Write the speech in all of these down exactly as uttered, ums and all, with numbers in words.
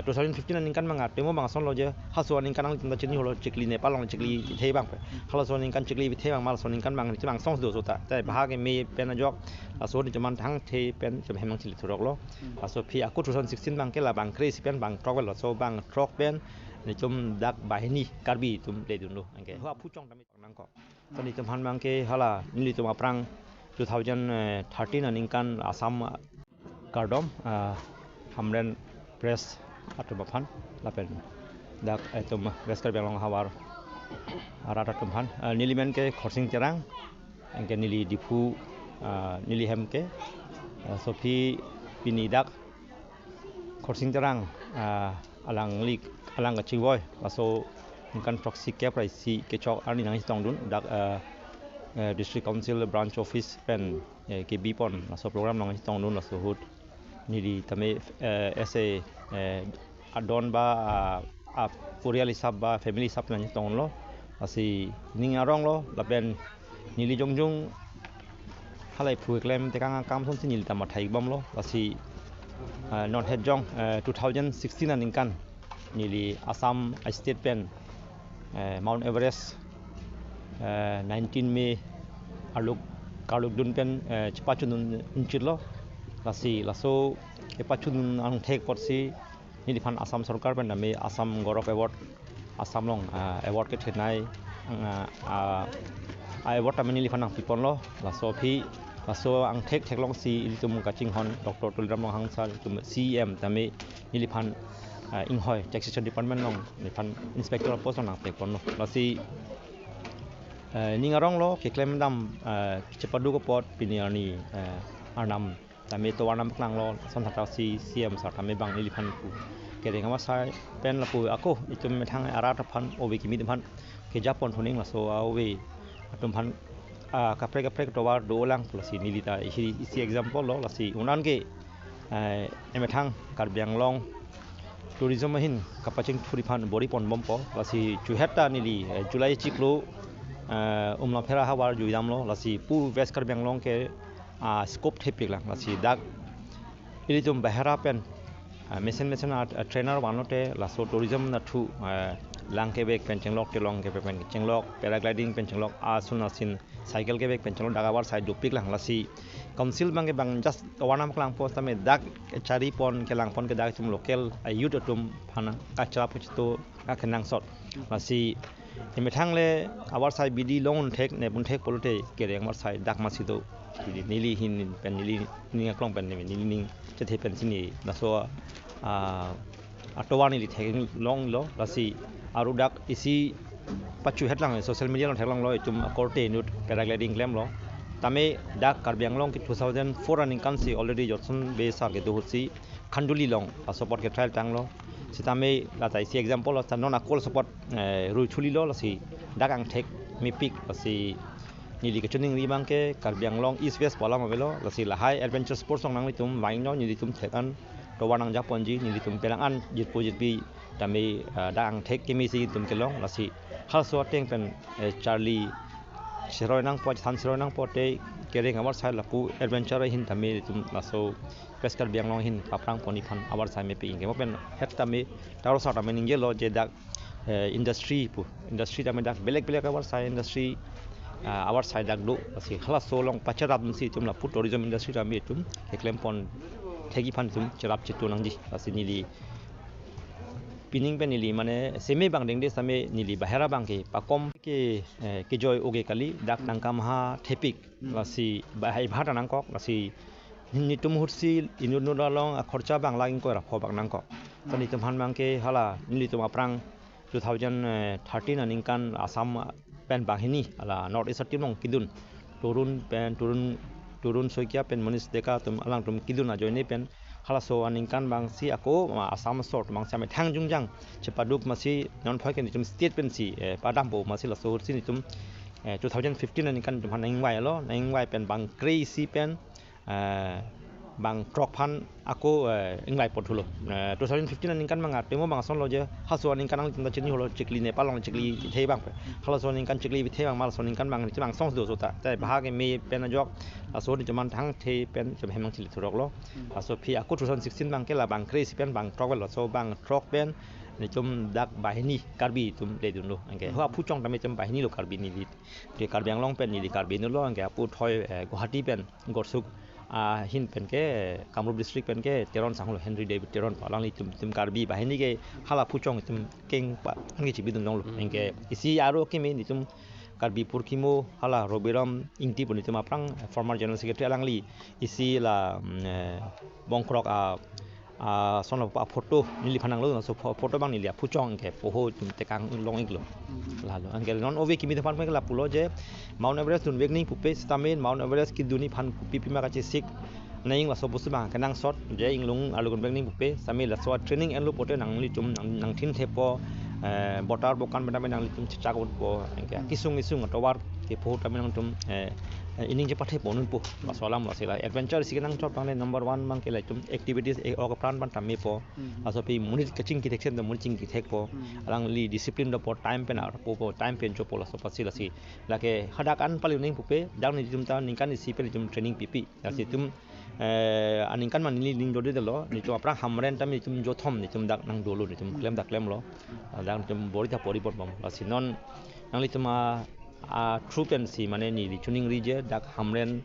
two thousand fifteen aningkan abang atomo bang ason lo je, halaso aningkan nanglitum ta chini holo chikli Nepal along chikli pithe abang pen. Halaso aningkan chikli pithe abang ma laso aningkan abang nelitum angsong do so ta. Te bahak me pen ajok laso nelitum aphan thangthe pen nelitum hem nangchili thurok lo. Laso aphi ako two thousand sixteen abang ke la bang kre-isi pen bang throk pen laso bang throk pen nelitum dak banghini Karbi atum le dunlo. Anke hua phuchong tame nangkok. Tani nelitum aphan abang ke hala nelitum aphrang two thousand thirteen aningkan Assam, ah, kardom, ah, Hamren Press atum aphan lapen dak itum West Karbi Anglong havar arat atum aphan, ah, neli men ke Khorsing Terang, anke neli Diphu, ah, neli hem ke, ah, laso aphi pini dak Khorsing Terang, ah, alangli, alang kachingvoi, laso ningkan throksi kep ra isi kechok arni nangchetongdun dak, ah, eh, District Council Branch Office pen, eh, kebi pon laso program nangchetongdun laso ahut neli tame, eh, as a, eh, adon ba, ah, ah, porial hisap ba family hisap nangchetonglo. Lasi ning arong lo lapen neli jongjong halai phu keklem tekang akam asonsi neli ta mathai bomlo. Lasi, ah, non het jong, eh, two thousand sixteen aningkan neli Assam state pen, eh, Mount Everest, eh, nineteen May arlo karlukdun pen, eh, chepachundun unchitlo. Lasi laso kepachundun angthek apotsi neliphan Assam Sorkar pen tame Assam Gaurav Award, Assam along, ah, award kethenei, ah, ah, a award tame neliphan nangpiponlo. Laso aphi, laso angthek theklongsi ilitum kachinghon Doctor Tuliram Ronghang sir, ilitum C E M tame neliphan, ah, inghoi Taxation Department along neliphan Inspector of Post along nangpekponlo. Lasi, eh, ning arong lo keklem dam, eh, chepaduk apot pini arni, eh, Arnam tame tovar nangpaklanglo, lason thakthak si C E M sir tame bang neliphan pu kereng avarsai pen lapu ako itum methang arat aphan ove kimi atum aphan kejapon thuning laso ove atum aphan, ah, kaprek kaprek tovar dolang pulo si neli ta isi, isi example lo. Lasi un-an ke, eh, emethang Karbi Anglong tourism ahin kapachingthur aphan bor-iponbompo. Lasi chuhet ta neli, eh, July chiklo, eh, Umlongphera havar juidamlo. Lasi pu West Karbi Anglong ke, ah, scope thepiklang. Lasi dak ilitum bahera pen, ah, mesen mesen a, a trainer vanlote laso tourism nathu, ah, lang kevek pen chenglok, telong kevek pen chenglok, paragliding pen chenglok, asun asin cycle kevek pen chenglok dak avarsai dopiklang. Lasi council abang ke bang just tovar nangpaklangpo tame dak charipon kelangpon ke dak itum local, ah, youth atum aphan kacharap kachito kakenangsot. Lasi emethang le avarsai bidi long unthek nep unthek pulote kereng avarsai dak masi do. Neli, neli ahin pen neli ning aklong pen neli, neli ning chethe pensi neli laso, ah, atovar neli theklonglo. Lasi aru dak isi pachuhetlang social media along theklonglo itum akorte inut paragliding klemlo. Tame dak Karbi Anglong ke two thousand four aningkan si already Jotson Bey sir kedo ahut si Khanduli along laso apot ke trial tanglo. Sitame lata isi example lo, ta non ako laso apot, eh, rui chulilo. Lasi dak angthek mepik. Lasi neli kachiningri abang ke Karbi Anglong East West pu alam avelo. Lasi lahai adventure sports along nanglitum vangnon, nelitum thek-an tovar nangjaponji, nelitum pelang an jirpo jirpi tame, ah, dak angthek kemesi itum kelong. Lasi halaso ateng pen, eh, charli cheroi nangpo, chethan cheroi nangpo te kereng avarsai lapu adventure ahin tame itum laso West Karbi Anglong ahin paphrangpon aphan avarsai mepik ingke. Mo pen het tame ta ro sar tame ningjelo je dak, eh, industry pu, industry tame dak belek belek avarsai industry, ah, avarsai dak do. Lasi halaso along pacherapsi itum lapu tourism industry tame itum keklempon thekji aphan itum cherap chitu nangji. Lasi neli pining pen neli mane seme abang dengde tame neli bahera abang ke pakom ke, eh, kejoi oge kali dak nangkam ha thepik. Hmm. Lasi bahai bhat nangkok, lasi nelitum ahut si inut inut along akhorcha abang lake ingkoi ra pho bak nangkok. Tani nelitum aphan abang ke hala nelitum aphrang two thousand thirteen aningkan Assam pen banghini hala North East team along kedun. Torun pen, Torun, Torun Saikia pen Manish Deka atum alangtum kedun ajoine pen halaso aningkan abang si ako, ah, Assam asor atum abang si amethang jongjang chepaduk masi non phoi ke nelitum state pensi, eh, padampo masi laso ahut si nelitum, eh, two thousand fifteen aningkan nelitum aphan nangingvailo, nangingvai pen bang kre-isi pen, eh, bang throk aphan ako, eh, inglai pot holo. Eh, two thousand fifteen aningkan bang atemo bang asonlo je, halaso aningkan nangtum ta chini holo chikli Nepal along chikli thei bang pe. Halaso aningkan chikli thei bang halaso aningkan bang chimang song do sota. Te bahak me pen ajok, laso ni chuman thang thei pen chum hemang chili thurok lo. Laso aphi ako two thousand sixteen bang ke la bang kre isi pen bang throk lo, laso bang throk pen nelitum dak banghini Karbi atum ledunlo. Anke ho aphuchong tame chum banghini lo Karbi neli. Ke Karbi Anglong pen neli Karbi nu lo, anke aputhoi, eh, Guwahati pen Gorsuk ahin pen ke, eh, Kamrup district pen ke Teron sang lo, Henry David Teron pu alanglitum, tum Karbi banghini ke hala aphuchong atum keng pa, anke chibidun longlo. Anke isi aro kimi nelitum Karbi purkimo hala Robiram Ingti pu nelitum aphrang, eh, former general secretary alangli isi la, mm, eh, bongkrok a, ason aphoto neliphan nanglo, laso pho-, photo bang neli aphuchong ke poho atum tekang long iklo. Lalo anke non ove kimi aphan ke lapulo je Mount Everest dunvek nangji pupe sitame Mount Everest kedun aphan kopi pima kachesik nangji laso bostu bang kenangsot je inglong arlo dunvek nangji pupe sitame laso training enlo pote nanglitum nang, nangthin thepo, eh, botar bokan pen tame nanglitum chechak unpo, anke kisung isung atovar kepo tame nangtum, eh, eh, ining chepathepo nunpo. Laso alam lasi la adventure si kenangchot bang le number one bang ke la itum activities e ok pran pen tame po. Laso aphi monit kachingki theksen do monit chingki thekpo. Alangli discipline dopo, time pen arpo po, time pen chopo, laso apotsi lasi. Lake hadak an pali nangji pupe, dak nelitum ta ningkan isi pen itum training pipi. Lasi itum, eh, aningkan man neli ning dodedetlo, nelitum aphrang Hamren tame nelitum jothom nelitum dak nangdolo, nelitum klem dak klemlo. Dak nelitum bor-i ta bor-i bom bom. Lasi non nanglitum a, a through pen si mane neli choningri je dak Hamren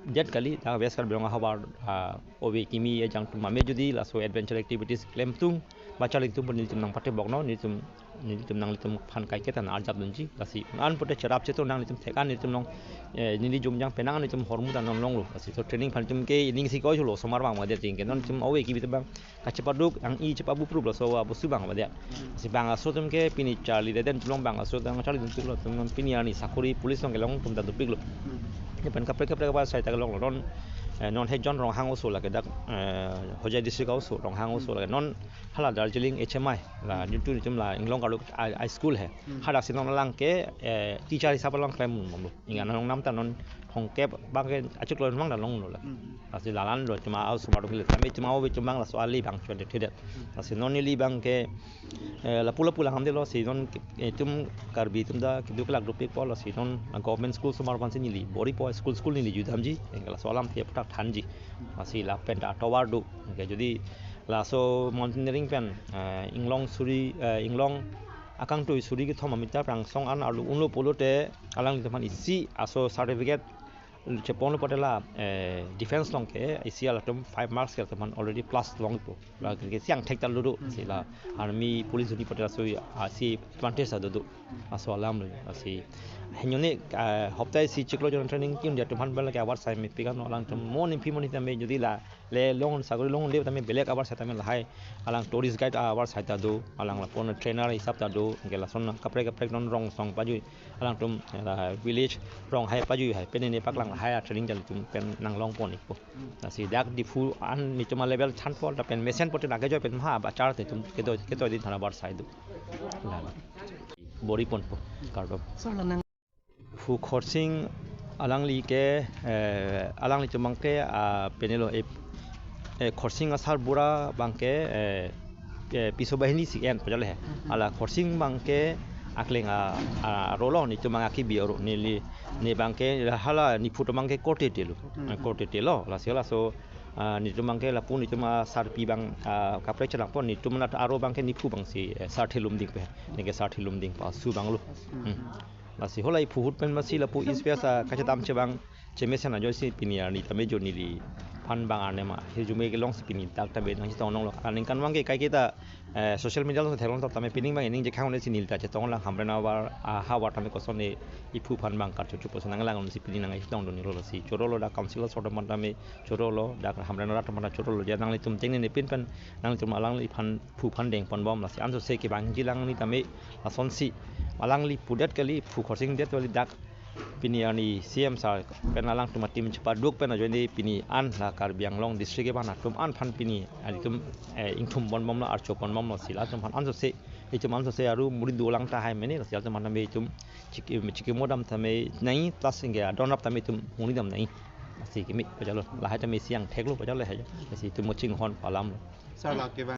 det kali, dak West Karbi Anglong ahavar, ah, ove kimi ejang atum mame jodi laso adventure activities klemtung, bacharlingtung pu nelitum nangpathe boknon, nelitum, nelitum nanglitum aphan kaiketa nang-arjap dunji, lasi an pote cherap cheto nanglitum thek an nelitum long, eh, neli jumjang penang nelitum hormu ta non longlo, lasi so training aphan itum ke ining si koi holo osomar bang made ting ke non itum ove kimi itum bang kachepaduk, ang i chepabu prup laso abostu bang made. Si bang aso atum ke pini charli deden tulong bang aso atum charlidun tulong atum pini arni sakori police along kelong atum ta dopiklo. Ipen kaprek kaprek apa sai ta kelonglo non, eh, non he John Ronghang oso lake dak, eh, Hojai district oso Ronghang oso lake non hala Darjeeling H M I la nelitum nelitum la inglong arlo a, a school he. Hadak si non alang ke, eh, teacher hisap along klem bomlo. Inga nang nam ta non thongkep bang ke achiklo mang ta longlo la. Lasi lalan lo chuma osomar atum le tame chuma ove chuma laso ali bang chonde thedet. Lasi non neli bang ke, eh, lapu lapu lang hamde lo si non ke, eh, itum Karbi atum ta keduk kelak dopikpo lasi non, ah, government school osomar aphan si neli bor-ipo school school neli judamji. Anke laso alam the aphuthak thanji. Lasi lapen ta atovar do. Anke jodi laso mountaineering pen, eh, inglong suri, eh, inglong akangtui suri kethom amita prang song an arlo unlo pulote alanglitum aphan isi aso certificate cheponlo pote la, eh, defense along ke isi alatum five marks ke alatum aphan already plus longpo. La ke siang thek ta ludu si la army police duni pote la so, ah, si advantage ta dodo. Laso alam lo si. Henyone, ah, hopta isi chiklo jon training kim dia atum aphan bela ke abar sai me pikan alangtum mo ni phi mo ni tame jodi la le long sakori long le tame belek abar sai tame lahai. Alang tourist guide abar sai ta do. Alang lapu trainer hisap ta do. Anke lason kaprek kaprek non rong song pajui. Alangtum la village rong hai pajui hai pen ne paklang hai a training jali atum pen nanglong pon ikpo. Lasi dak Diphu an nelitum a level thanpo lapen mesen pote nake joi pen ma bachar te itum kedo kedo din thana abar sai do. La. Bor-i ponpo. Kardom. Sir, la nang Phu Khorsing alangli ke, eh, alanglitum bang ke, ah, penelo, eh, eh, Khorsing asarbura bang ke, eh, eh, piso banghini si en pajale he. Hala Khorsing bang ke akleng a, a rolo nelitum bang akibi aro neli, ne bang ke hala nephu atum bang ke korte telo. Eh, korte telo. Lasi laso, ah, nelitum bang ke lapu nelitum asarpi bang, ah, kaprek chelangpo nelitum nat aro bang ke nephu bang si, eh, Sarthe Lumding pe. Ne ke Sarthe Lumding pa su bang lo. Hmm. Lasi hala iphu ahut pen masi lapu ispe asa kachedam chevang chemesen ajoine si pini arni tame jo neliphan bang arnema hirjume kelong si pini dak tame nangchetong longlo. Aningkan bang ke kaiketa, eh, social media along theklong tame pining bang ining jekhang ne si neli ta chetong lang Hamren ahavar, ah, ahavar tame kosonne iphu aphan bang karcho chupo si nanglang si pini nangchetong dun nilo si chorolo dak council asor tame chorolo dak Hamren arat tame chorolo ja nanglitum tengne ne pin pen nanglitum alangliphan phu aphan deng pon bom lasi ansose kevangji lang ni tame lasonsi alangli pudet kali phu Khorsing det kali dak pini arni C M sir pen alangtum a-team chepaduk pen ajoine pini an la Karbi Anglong district kevan atum an aphan pini alitum, eh, ingthum pon bom lo archo pon bom lo si latum aphan ansose itum ansose aru muri dolang tahai mene lasi latum aphan tame itum chiki, chikimo dam tame nai plus inge adon rap tame itum muri dam nai. Si kimi pajalo. Lahai ta mesi angthek lo pajalo hai. Si tu mo chinghon alam lo. Sir, lake